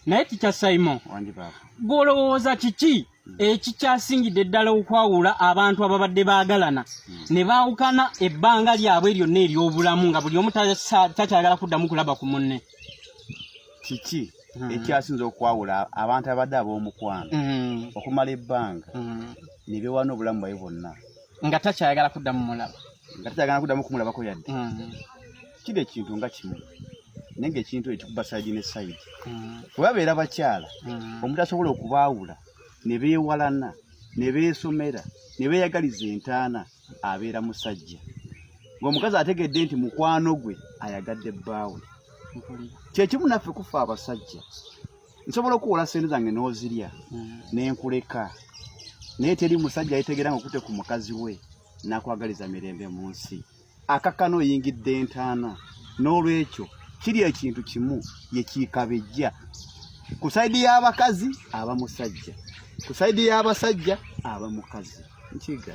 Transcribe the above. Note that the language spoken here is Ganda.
Naye Teacher Simon, Wangi baaba. Gw'olowooza kiki ekikyasingidde ddala okwawula abantu ababadde baagalana ne baawukana ebbanga lyabwe lyonna ery'obulamu nga buli omu takyayagala kuddamu kulaba ku munne? Kiki ekyasinze okwawula abantu abadde ab'omukwano okumala ebbanga ne beewaana obulamu bwabwe bwonna nga takyayagala kuddamu mulaba? Nga takyagala kuddamu kumulabako yadde. Kiri ekintu nga kimu, naye ng'ekintu ekyo kikuba side ne side. Bwe babeera bakyala, omuntu asobola okubaawula ne beewalana ne beesomera ne beeyagaliza entaana abeera musajja, ng'omukazi ategedde nti mukwano gwe ayagadde bbaawe. Kyekimu naffe kufa abasajja, nsobola okuwola sente zange n'ozirya nenkuleka, naye teri musajja yetegera nga okute ku mukazi we nakwagaliza mirembe mu nsi, akakkana oyingidde entaana. N'olwekyo kiri ekintu kimu ye kiikabejja ku side y'abakazi aba musajja, ku side y'abasajja aba mukazi. Nkiga.